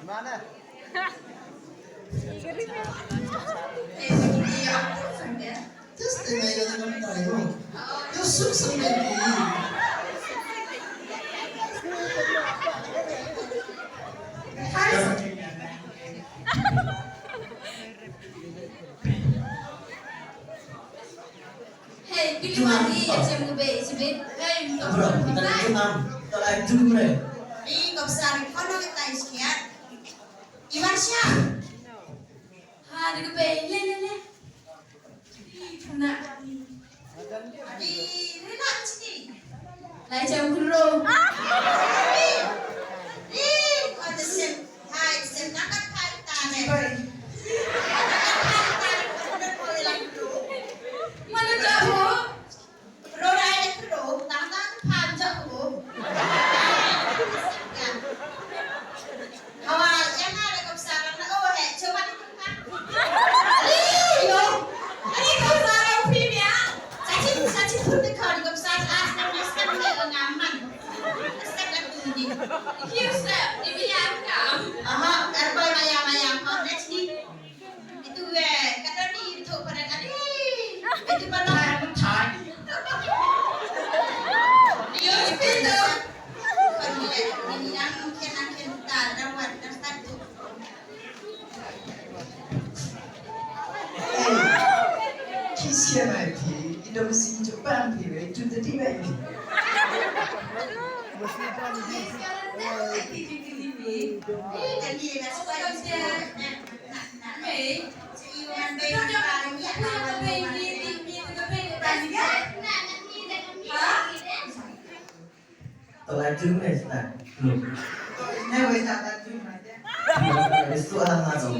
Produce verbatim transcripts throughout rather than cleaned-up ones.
Just a minute, I'm trying. You're so, so happy. Hey, pili mari, echem ube, echem ube. Hey, minta. Bro, minta. Ih, kop sar, kono kita iskiat. Iwan siap. Ha, dega be, le, le, le. Ih, tuna. Adi, relax ni. Lai jam guru. Ih, kau dah sem. Hai, sem nakat kai tane. Mana jauh? Ro rai le kro, tang tang phan jauh. Hawa, yang ada kau besar na oh he, coba Ayo! Ani ko sa rong phi bia. Sa chi, sa chi phun te khon ko sa sa sa sa sa ne ngam man. Sa ka tu ni. Kiu sa, ni bia ka. Aha, er boy maya maya ko next ni. Itu we, kata ni itu pada tadi. Itu pada thai. Yo, itu. Ini yang mungkin akan tak ada warna satu. Ki sia mai phi, i dom sing jubab phi wei tu tadi mai phi. Hah? Tolak jun eh, start. Belum. Ini wes start jun aja. Habis tu alam masuk.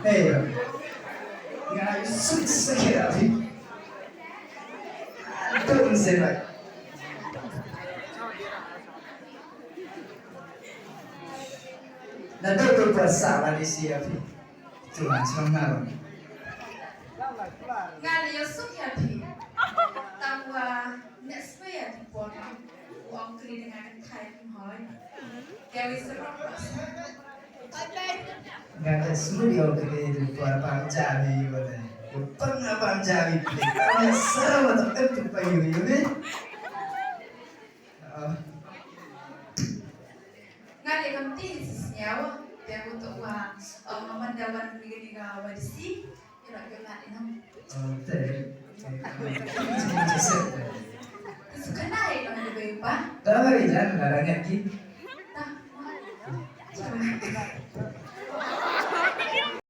Hey, nga ïa suk sakit ati. Tun sebai. Na dok tu pasal ni siapa? Cuma cuma ngal. Nga la ïa suk ïa phi. Tang wa next year di por. Wa ong kri dengan kai hoi. Dewi serok. Nga la suk ïa kri di por pang jami wa de. Pang pang jami pli. Nga serok wa tak tu pa yu yu ni. Nga dei kam ti sñiaw, te u to wa, nga man da wan ni ni ga wa disi, ira ke ma ni no. Te. Te su kana ai no de ba. Da ba ri jan da ngat ki.